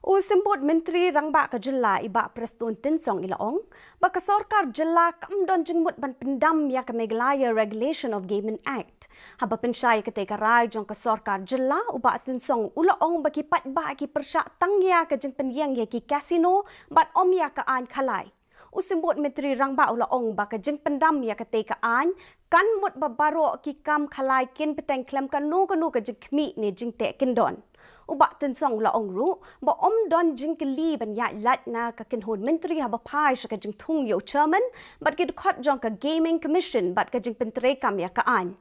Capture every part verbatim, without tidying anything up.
U Symbud Myntri Rangbah ka Jylla i Bah Prestone Tynsong i la ong ba ka Sorkar Jylla kam don jingmut ban pyndam ïa ka Meghalaya Regulation of Gaming Act. Haba pynshai ïa katei ka rai jong ka Sorkar Jylla, u Bah Tynsong u la ong ba ki paidbah ki pyrshah tang ïa ka jingpynïeng ïa ki casino bad ym ïa ka aiñ khalai. U Symbud Myntri Rangbah u la ong ba ka jingpyndam ïa katei ka aiñ kan mut ba baroh ki kam khalai kin bteng khlem kano kano ka jingkhmih ne jingteh kyndon. U Bah Tynsong u la ong ruh ba ym don jingkylli ban ïaid lait na ka kynhun myntri haba phai sha ka jingthung ïa u Chairman bad ki dkhot jong ka Gaming Commission bad ka jingpyntreikam ïa ka aiñ.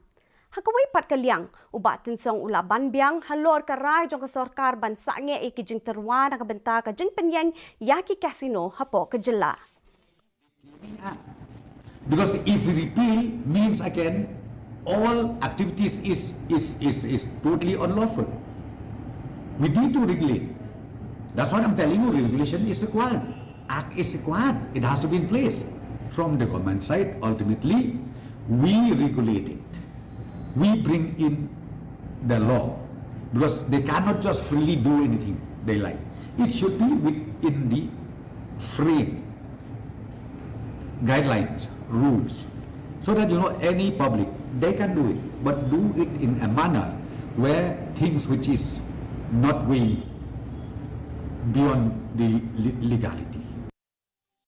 Ha kawei pat ka liang, u Bah Tynsong u la ban biang halor ka rai jong ka Sorkar ban sangeh ïa ki jingtyrwa na ka bynta ka jingpynïeng ïa ki casino hapoh ka Jylla. Because if we repeal, means again all activities is is is is totally unlawful. We need to regulate. That's what I'm telling you. Regulation is required. Act is required. It has to be in place. From the government side, ultimately, we regulate it. We bring in the law because they cannot just freely do anything they like. It should be within the frame, guidelines, rules, so that, you know, any public, they can do it, but do it in a manner where things which is not going beyond the legality.